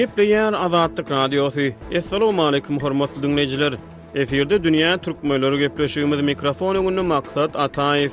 Gepleýär Azatlyk Radiosy. Assalamualaikum hormatly diňleýjiler. Efirde dünýä türkmenleri gepleşigimiz mikrofon öňünde Maksat Ataýew.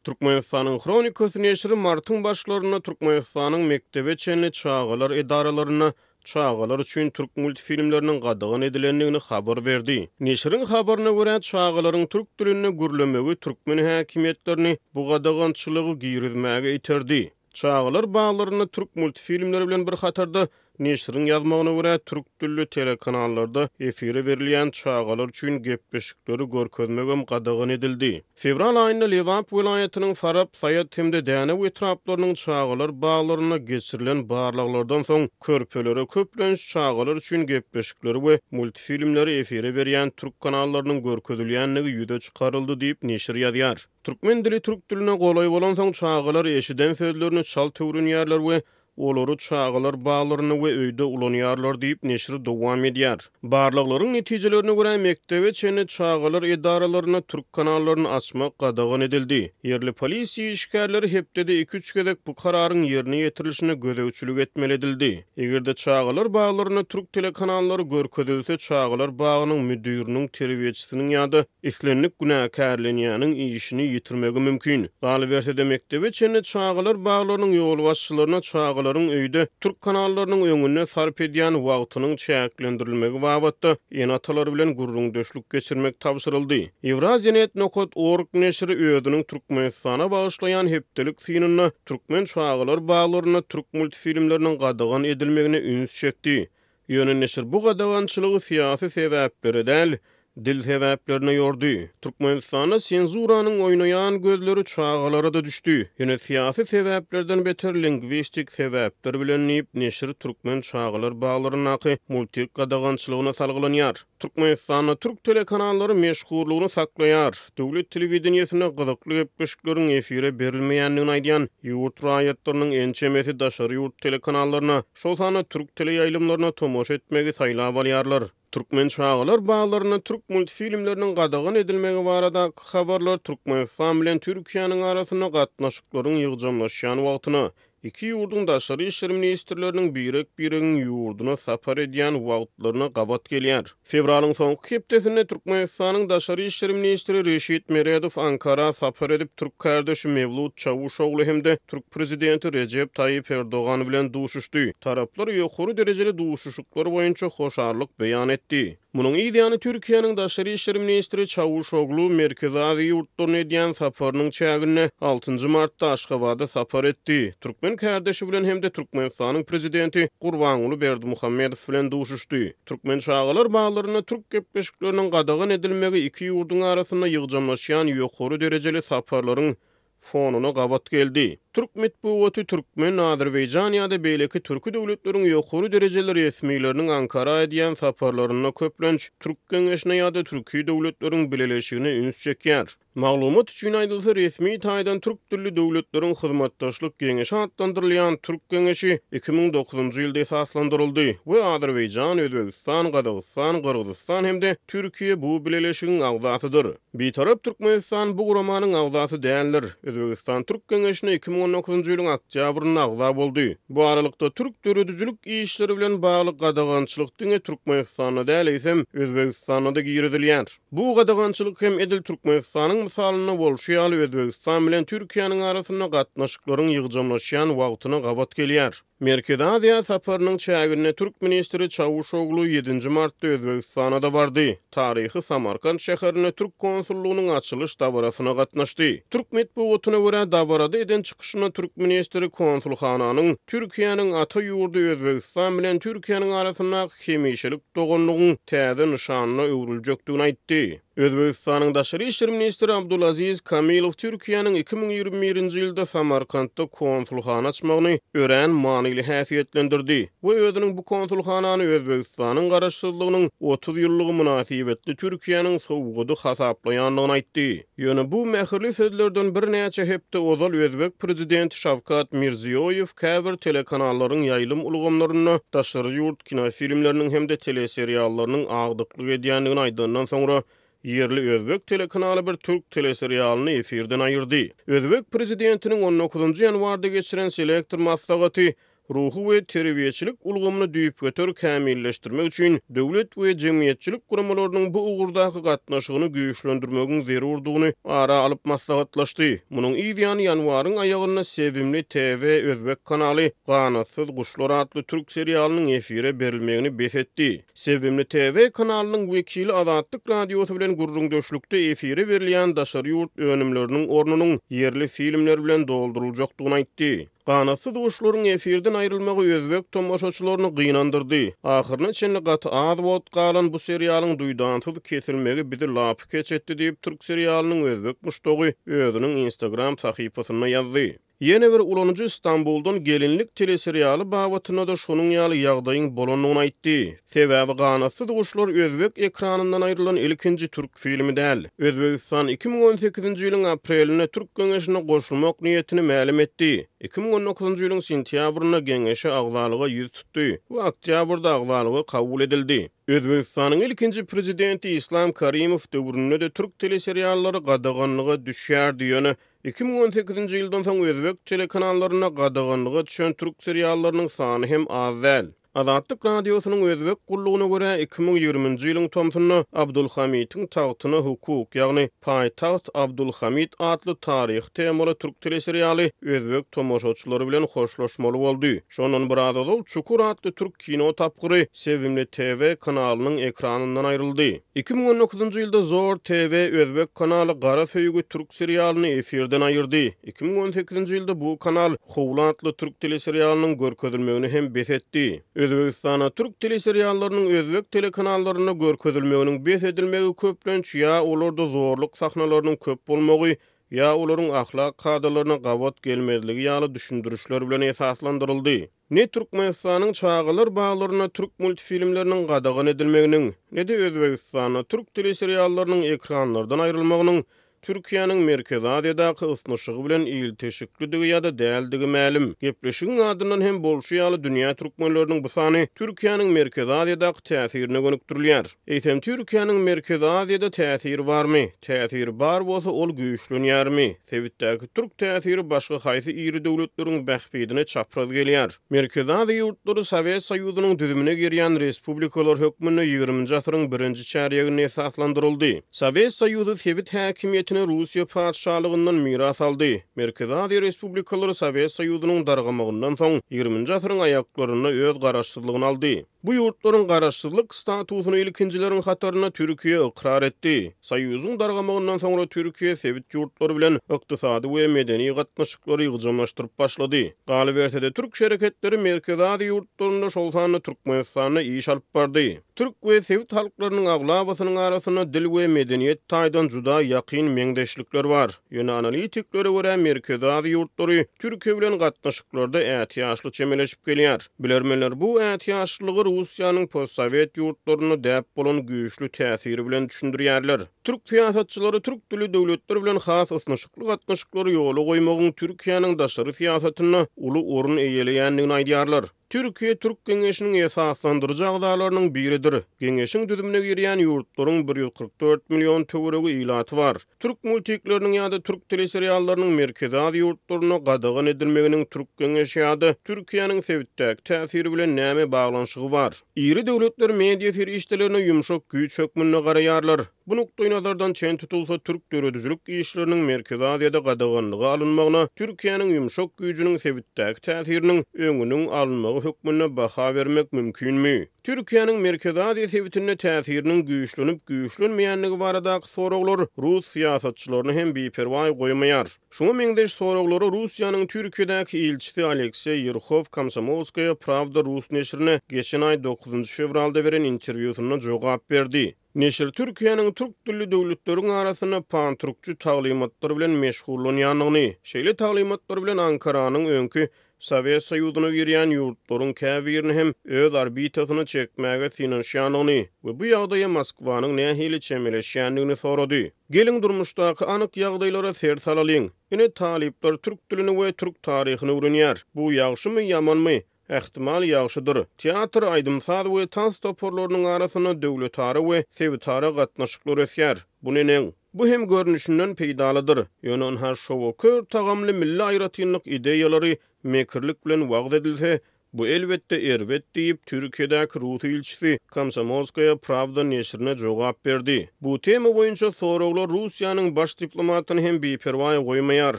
Türkmenistanyň Hronikasy neşiri martyň başlarynda Türkmenistanyň mekdebe çenli çagalar edaralarynda çagalar üçin türk multfilmleriniň gadagan edilendigini habar berdi. Neşiriň habaryna görä, çagalaryň türk dilinde gürlemegi türkmen häkimiýetlerini bu gadagançylygy girizmäge iterdi. Çagalar baglarynda türk multfilmleri bilen bir hatarda, neşiriň ýazmagyna görä, türk dilli telekanallarda efire berilýän çagalar üçin gepleşikleri görkezmegem gadagan edildi. Fewral aýynda Lebap welaýatynyň Farap, Saýat hem-de Dänew etraplarynyň çagalar baglarynda geçirilen barlaglardan soň, körpelere köplenç çagalar üçin gepleşikleri we multfilmleri efire berýän türk kanallarynyň görkezilýändigi ýüze çykaryldy diýip, neşir ýazýar. Türkmen dili türk diline golaý bolansoň, çagalar eşiden sözlerini çalt öwrenýärler we olary çagalar baglarynda we öýde ulanýarlar diýip, neşir dowam edýär. Barlaglaryň netijelerine görä, mekdebe çenli çagalar edaralarynda türk kanallaryny açmak gadagan edildi. Ýerli polisiýa işgärleri hepdede iki-üç gezek bu kararyň ýerine ýetirilişine gözegçilik etmeli edildi. Eger-de çagalar baglarynda türk telekanallary görkezilse, çagalar bagynyň müdiriniň, terbiýeçisiniň ýa-da Islendik günäkärlenýäniň işini ýitirmegi mümkin. Galyberse-de, mekdebe çenli çagalar baglarynyň ýolbaşçylaryna çagalaryň öýde türk kanallarynyň öňünde sarp edýän wagtynyň çäklendirilmegi babatda ene-atalar bilen gürrüňdeşlik geçirmek tabşyryldy. Ýewraziýanet nokat org neşiri özüniň Türkmenistana bagyşlaýan hepdelik synynda türkmen çagalar baglarynda türk multfilmleriniň gadagan edilmegine üns çekdi. Ýöne neşir bu gadagançylygy syýasy sebäplere däl, dil sebäplerine ýordy. Türkmenistanda senzuranyň oýnaýan gözleri çagalara-da düşdi. Ýöne syýasy sebäplerden beter lingwistik sebäpler bilen diýip, neşir türkmen çagalar baglaryndaky multik gadagançylygyna salgylanýar. Türkmenistanda türk telekanallary meşhurlygyny saklaýar. Döwlet telewideniýesinde gyzykly gepleşikleriň efire berilmeýändigini aýdýan ýurt raýatlarynyň ençemesi daşary ýurt telekanallaryna, şol sanda türk teleýaýlymlaryna tomaşa etmegi saýlap alýarlar. Türkmen çagalar baglarynda türk multfilmleriniň gadagan edilmegi baradaky habarlar Türkmenistan bilen Türkiýäniň arasynda gatnaşyklaryň ýygjamlaşýan wagtyna, iki ýurduň daşary işler ministrleriniň birek-biregiň ýurduna sapar edýän wagtlaryna gabat gelýär. Fewralyň soňky hepdesinde Türkmenistanyň daşary işler ministri Reşit Meredow Ankara sapar edip, türk kärdeşi Mewlut Çawuşogly hem-de türk prezidenti Rejep Taýyp Erdogan bilen duşuşdy. Taraplar ýokary derejeli duşuşyklar boýunça hoşallyk beýan etdi. Munuň yz ýany Türkiýäniň daşary işler ministri Çawuşoglu Merkezi Aziýa ýurtlaryna edýän saparynyň çäginde altynjy martda Aşgabada sapar etdi. Türkmen kärdeşi bilen hem-de Türkmenistanyň prezidenti Gurbanguly Berdimuhamedow bilen duşuşdy. Türkmen çagalar baglarynda türk gepleşikleriniň gadagan edilmegi iki ýurduň arasynda ýygjamlaşýan ýokary derejeli saparlaryň fonuna gabat geldi. Türk metbugaty türkmen, azerbaýjan ýa-da beýleki türki döwletleriň ýokary derejeli resmileriniň Ankara edýän saparlarynda köplenç Türk geňeşine ýa-da Türki döwletleriň bileleşigine üns çekýär. Maglumat üçin aýdylsa, resmi taýdan Türk dilli döwletleriň hyzmatdaşlyk geňeşi atlandyrylýan Türk geňeşi 2009-njy ýylda esaslandyryldy we Azerbaýjan, Özbegistan, Gazagystan, Gyrgyzystan hem-de Türkiýe bu bileleşigiň agzasydyr. Bitarap Türkmenistan bu guramanyň agzasy däldir. Özbegistan Türk geňeşine 2019-njy ýylyň oktýabrynda agza boldy. Bu aralykda, türk döredijilik işleri bilen bagly gadagançylyk diňe Türkmenistanda däl, eýsem, Özbegistanda-da girizilýär. Bu gadagançylyk hem edil Türkmenistanyň mysalynda bolşy ýaly Özbegistan bilen Türkiýäniň arasynda gatnaşyklaryň ýygjamlaşýan wagtyna gabat gelýär. Merkezi Aziýa saparynyň çäginde türk ministri Çawuşoglu ýedinji martda Özbegistana-da bardy. Taryhy Samarkant şäherinde türk konsullygynyň açylyş dabarasyna gatnaşdy. Türk metbugatyna görä, dabarada eden çykyşynda türk ministri konsulhananyň Türkiýäniň ata ýurdy Özbegistan bilen Türkiýäniň arasyndaky hemişelik doganlygyň täze nyşanyna öwrüljekdigini aýtdy. Özbegistanyň daşary işler ministri Abdulaziz Kamilow Türkiýäniň 2021-nji ýylda Samarkantda konsulhana açmagyny örän manyly häsiýetlendirdi we özüniň bu konsulhanany Özbegistanyň garaşsyzlygynyň 30 ýyllygy mynasybetli Türkiýäniň sowgady hasaplaýandygyny aýtdy. Ýöne bu mähirli sözlerden birnäçe hepde ozal özbek prezidenti Şawkat Mirziýoýew käbir telekanallaryň ýaýlym ulgamlarynda daşary ýurt kinofilmleriniň hem-de teleseriallarynyň agdyklyk edýändigini aýdandan soňra. Ýerli özbek telekanaly bir türk teleserialyny efirden aýyrdy. Özbek prezidentiniň on dokuzynjy ýanwarda geçiren selektor maslahaty ruhy we terbiýeçilik ulgamyny düýpgöter kämilleşdirmek üçin döwlet we jemgyýetçilik guramalarynyň bu ugurdaky gatnaşygyny güýçlendirmegiň zerurdygyny ara alyp maslahatlaşdy. Munuň yz ýany ýanwaryň aýagynda Sevimli TV özbek kanaly Ganatsyz guşlar atly türk serialynyň efire berilmegini bes etdi. Sevimli TV kanalynyň wekili Azatlyk Radiosy bilen gürrüňdeşlikde efire berilýän daşary ýurt önümleriniň ornunyň ýerli filmler bilen dolduryljakdygyny aýtdy. Ganatsyz guşlaryň efirden aýrylmagy özbek tomaşaçylaryny gynandyrdy. Ahyryna çenli gaty az wagt galan bu serialyň duýdansyz kesilmegi bizi lapykeç etdi diýip, türk serialynyň özbek muşdagy özüniň Instagram sahypasynda ýazdy. Ýene bir ulanyjy Stambuldan gelinlik teleserialy babatynda-da şonuň ýaly ýagdaýyň bolandygyny aýtdy. Sebäbi Ganatsyz guşlar özbek ekranyndan aýrylan ilkinji türk filmi däl. Özbegistan 2018-nji ýylyň aprelinde Türk geňeşine goşulmak niýetini mälim etdi. 2019-njy ýylyň sentýabrynda geňeşe agzalyga ýüz tutdy we oktýabrda agzalyga kabul edildi. Özbegistanyň ilkinji prezidenti Islam Karimow döwründe-de türk teleseriallary gadaganlyga düşýärdi, ýöne 2018-nji ýyldan soň özbek telekanallarynda gadaganlyga düşen türk seriallarynyň sany hem az däl. Azatlyk Radiosynyň Özbek gullugyna görä, 2020-nji ýylyň tomsunda Abdulhamitiň tagtyna hukuk, ýagny Paýtagt Abdulhamit atly taryhy temaly türk teleserialy özbek tomaşaçylary bilen hoşlaşmaly boldy. Şondan biraz ozal Çukur atly türk kino tapgyry Sevimli TV kanalynyň ekranyndan aýryldy. 2019-njy ýylda Zor TV özbek kanaly Gara söýgi türk serialyny efirden aýyrdy. 2018-nji ýylda bu kanal Howly atly türk teleserialynyň görkezilmegini hem bes etdi. Özbegistanda türk teleseriallarynyň özbek telekanallarynda görkezilmeginiň bes edilmegi köplenç ýa olarda zorluk sahnalarynyň köp bolmagy, ýa olaryň ahlak kadalaryna gabat gelmezligi ýaly düşündirişler bilen esaslandyryldy. Ne Türkmenistanyň çagalar baglarynda türk multfilmleriniň gadagan edilmeginiň, ne-de Özbegistanda türk teleseriallarynyň ekranlardan aýrylmagynyň Türkiýäniň Merkezi Aziýadaky ysnyşygy bilen ilteşiklidigi ýa-da däldigi mälim. Gepleşigiň adyndan hem bolşy ýaly dünýä türkmenleriniň bu sany Türkiýäniň Merkezi Aziýadaky täsirine gönükdirilýär. Eýsem Türkiýäniň Merkezi Aziýada täsiri barmy? Täsiri bar bolsa ol güýçlenýärmi? Sebitdäki türk täsiri başga haýsy iri döwletleriň bähbidine çapraz gelýär? Merkezi Aziýa ýurtlary Sowet Soýuzynyň düzümine girýän respublikalar hökmünde ýigriminji asyryň birinji çärýeginde esaslandyryldy. Sowet Soýuzy sebit häkimiýetini Russiýa patyşalygyndan miras aldy. Merkezi Aziýa respublikalary Sowet Soýuzynyň dargamagyndan soň ýigriminji asyryň aýaklarynda öz garaşsyzlygyny aldy. Bu ýurtlaryň garaşsyzlyk statusyny ilkinjileriň hatarynda Türkiýe ykrar etdi. Soýuzyň dargamagyndan soňra Türkiýe sebit ýurtlary bilen ykdysady we medeni gatnaşyklary ýygjamlaşdyryp başlady. Galyberse-de, türk şereketleri Merkezi Aziýa ýurtlarynda, şol sanda Türkmenistanda iş alyp bardy. Türk we sebit halklarynyň aglabasynyň arasynda dil we medeniýet taýdan juda ýakyn meňzeşlikler bar. Ýöne analitiklere görä, Merkezi Aziýa ýurtlary Türkiýe bilen gatnaşyklarda ätiýaçly çemeleşip gelýär. Bilermenler bu ätiýaçlylygy Russiýanyň postsowet ýurtlarynda däp bolan güýçli täsiri bilen düşündirýärler. Türk syýasatçylary türk dilli döwletler bilen has ysnyşykly gatnaşyklary ýola goýmagyň Türkiýäniň daşary syýasatynda uly orun eýeleýändigini aýdýarlar. Türkiýe Türk Geňeşiniň esaslandyryjy agzalarynyň biridir. Geňeşiň düzümine girýän ýurtlaryň 144 million töweregi ilaty bar. Türk multikleriniň ýa-da türk teleseriallarynyň Merkezi Aziýa ýurtlarynda gadagan edilmeginiň Türk Geňeşi ýa-da Türkiýäniň sebitdäki täsiri bilen näme baglanyşygy bar? Iri döwletler media serişdelerine ýumşak güýç hökmünde garaýarlar. Bu nukdaýnazardan çen tutulsa, türk döredijilik işleriniň Merkezi Aziýada gadaganlyga alynmagyna Türkiýäniň ýumşak güýjüniň sebitdäki täsiriniň öňüniň alynmagy hökmünde baha bermek mümkinmi? Türkiýäniň Merkezi Aziýa sebitinde täsiriniň güýçlenip-güýçlenmeýändigi baradaky soraglar rus syýasatçylaryny hem biperwaý goýmaýar. Şuňa meňzeş soraglara Russiýanyň Türkiýedäki ilçisi Alekseý Ýerhow Komsomolskaýa Prawda rus neşirine geçen aý dokuzynjy fewralda beren interwýusynda jogap berdi. Neşir Türkiýäniň türk dilli döwletleriň arasynda pantürkçi taglymatlar bilen meşgullanýandygyny, şeýle taglymatlar bilen Ankaranyň öňki Sowet Soýuzyna girýän ýurtlaryň käbirini hem öz orbitasyna çekmäge synanyşýandygyny we bu ýagdaýa Moskwanyň nähili çemeleşýändigini sorady. Geliň durmuşdaky anyk ýagdaýlara ser salalyň. Ine, talyplar türk dilini we türk taryhyny öwrenýär. Bu ýagşymy, ýamanmy? Ähtimal, ýagşydyr. Teatr, aýdym-saz we tans toparlarynyň arasynda döwletara we sebitara gatnaşyklar ösýär. Bu neneň? Bu hem görnüşinden peýdalydyr. Ýöne ynha şowa kör tagamly milli aýratynlyk ideýalary mekirlik bilen wagyz edilse, bu elbetde erbet diýip, Türkiýedäki rus ilçisi Komsomolskaýa prawda neşirine jogap berdi. Bu tema boýunça soraglar Russiýanyň baş diplomatyny hem biperwaý goýmaýar.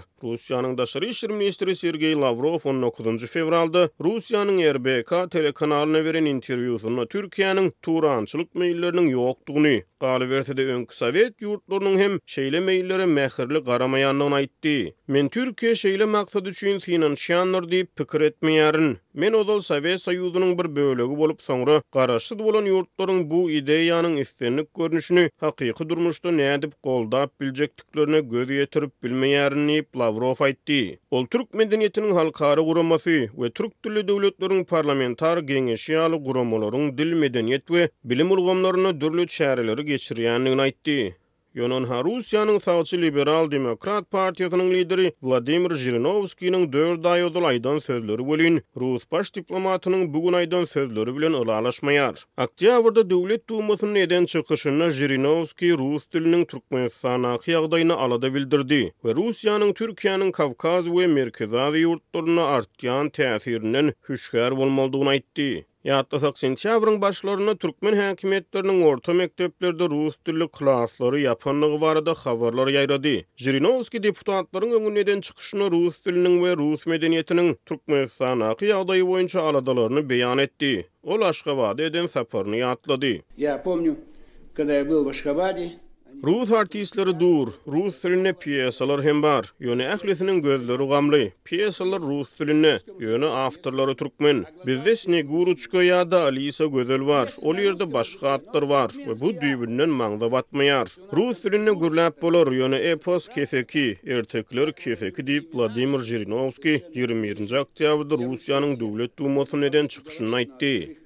Russiýanyň daşary işler ministri Sergeý Lawrow on dokuzynjy fewralda Russiýanyň RBK telekanalyna beren interwýusynda Türkiýäniň turançylyk meýilleriniň ýokdugyny, galyberse-de öňki sowet ýurtlarynyň hem şeýle meýillere mähirli garamaýandygyny aýtdy. Men Türkiýe şeýle maksat üçin synanyşýandyr diýip pikir etmeýärin. Men ozal Sowet Soýuzynyň bir bölegi bolup, soňra garaşsyz bolan ýurtlaryň bu ideýanyň islendik görnüşini hakyky durmuşda nädip goldap biljekdiklerine göz ýetirip bilmeýärin diýip, Lawrow aýtdy. Ol Türk medeniýetiniň halkara guramasy we Türk dilli döwletleriň parlamentar geňeşi ýaly guramalaryň dil, medeniýet we bilim ulgamlarynda dürli çäreleri geçirýändigini aýtdy. Ýöne ynha Russiýanyň sagçy Liberal-demokrat partiýasynyň lideri Wladimir Žirinowskiniň dört aý ozal aýdan sözleri welin, rus baş diplomatynyň bu gün aýdan sözleri bilen ylalaşmaýar. Oktýabrda Döwlet Dumasynda eden çykyşynda Žirinowskiý rus diliniň Türkmenistandaky ýagdaýyna alada bildirdi we Russiýanyň Türkiýäniň Kawkaz we Merkezi Aziýa ýurtlarynda artýan täsirinden hüşgär bolmalydygyny aýtdy. Ýatlasak, sentýabryň başlarynda türkmen häkimiýetleriniň orta mekdeplerde rus dilli klaslary ýapandygy barada habarlar ýaýrady. Žirinowskiý deputatlaryň öňünde eden çykyşynda rus diliniň we rus medeniýetiniň Türkmenistandaky ýagdaýy boýunça aladalaryny beýan etdi. Ol Aşgabada eden saparyny ýatlady. Ýa pomnýu, kada ýa byl w Aşgabade, Rus artistleri dur, rus dilinde pýesalar hem bar, ýöne ählisiniň gözleri gamly. Pýesalar rus dilinde, ýöne awtorlary türkmen. Bizde Sneguroçka ýa-da Alisa Gözel bar, ol ýerde başga atlar bar we bu düýbünden maňza batmaýar. Rus dilinde gürläp bolar, ýöne epos keseki, ertekiler keseki diýip, Wladimir Žirinowskiý 21-nji oktýabrda Russiýanyň Döwlet Dumasynda eden çykyşynda aýtdy.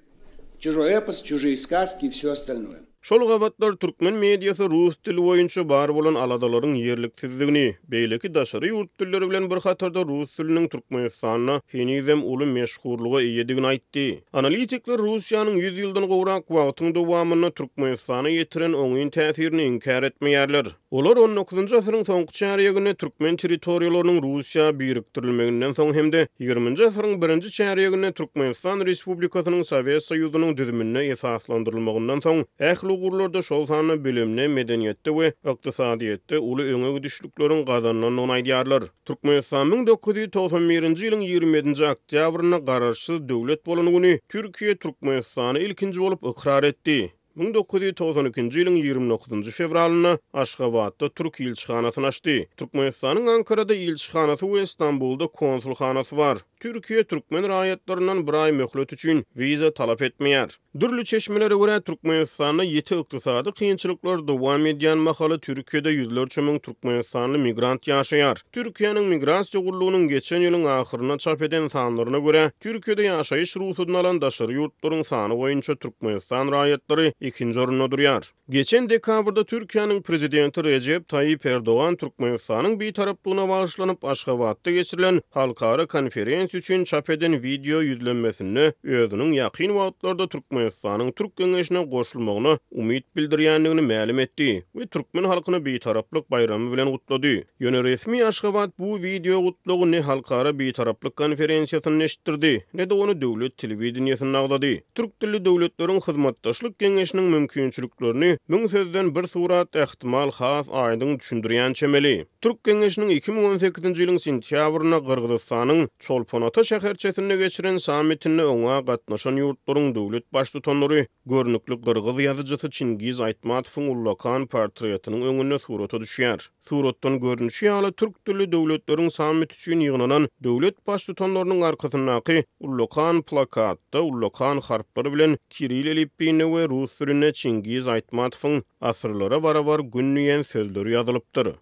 Çužoý epos, çužiý skazki i wsё ostalnoe. Şol gabatlar türkmen mediasy rus dili boýunça bar bolan aladalaryň ýerliksizdigini, beýleki daşary ýurt dilleri bilen bir hatarda rus diliniň Türkmenistanda henizem uly meşhurlyga eýedigini aýtdy. Analitikler Russiýanyň ýüz ýyldan gowrak wagtyň dowamynda Türkmenistana ýetiren oňyn täsirini inkär etmeýärler. Olar on dokuzynjy asyryň soňky çärýeginde türkmen territoriýalarynyň Russiýa birikdirilmeginden soň hem-de ýigriminji asyryň birinji çärýeginde Türkmenistan Respublikasynyň Sowet Soýuzynyň düzüminde esaslandyrylmagyndan soň ähli ugurlarda, şol sanda bilimde, medeniýetde we ykdysadyýetde uly öňe gidişlikleriň gazanylandygyny aýdýarlar. Türkmenistan 1991-nji ýylyň 27-nji oktýabrynda garaşsyz döwlet bolan güni Türkiýe Türkmenistany ilkinji bolup ykrar etdi. 1992-nji ýylyň 29-njy fewralynda Aşgabatda türk ilçihanasyny açdy. Türkmenistanyň Ankarada ilçihanasy we Stambulda konsulhanasy bar. Türkiýe türkmen raýatlaryndan bir aý möhlet üçin wiza talap etmeýär. Dürli çeşmelere görä, Türkmenistanda ýiti ykdysady kynçylyklar dowam edýän mahaly Türkiýede ýüzlerçe müň türkmenistanly migrant ýaşaýar. Türkiýäniň Migrasiýa gullugynyň geçen ýylyň ahyrynda çap eden sanlaryna görä, Türkiýede ýaşaýyş rugsadyny alan daşary ýurtlaryň sany boýunça Türkmenistan raýatlary ikinji orunda durýar. Geçen dekabrda Türkiýäniň Prezidenti Rejep Taýyp Erdogan Türkmenistanyň Bitaraplygyna bagyşlanyp Aşgabatda geçirilen halkara konferensiýa üçin çap eden wideo ýüzlenmesinde özüniň ýakyn wagtlarda Türkmenistanyň Türk Geňeşine goşulmagyna umyt bildirýändigini mälim etdi we türkmen halkyny Bitaraplyk baýramy bilen gutlady. Ýöne resmi Aşgabat bu wideo gutlagy ne Halkara Bitaraplyk konferensiýasynda eşitdirdi, ne-de ony döwlet telewideniýesinde agzady. Türk dilli döwletleriň hyzmatdaşlyk geňeşiniň mümkinçiliklerini müň sözden bir surat ähtimal has aýdyň düşündirýän çemeli. Türk geňeşiniň 2018-nji ýylyň sentýabrynda Gyrgyzystanyň Çolpon-Ata şäherçesinde geçiren sammitinde oňa gatnaşan ýurtlaryň döwlet baştutanlary görnükli gyrgyz ýazyjysy Çingiz Aýtmatowyň ullakan portretiniň öňünde surata düşýär. Suratdan görnüşi ýaly, türk dilli döwletleriň sammiti üçin ýygnanan döwlet Baştutanlarynyň arkasyndaky ullakan plakatda ullakan harplar bilen kiril elipbiýinde we rus dilinde Çingiz Aýtmatowyň Asyrlara barabar gün diýen sözleri ýazylypdyr.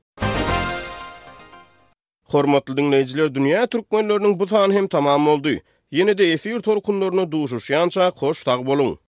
Hormatly diňleýjiler, Dünýä türkmenleriniň bu sany hem tamam boldy. Ýene-de efir tolkunlarynda duşuşýançak hoş sag boluň!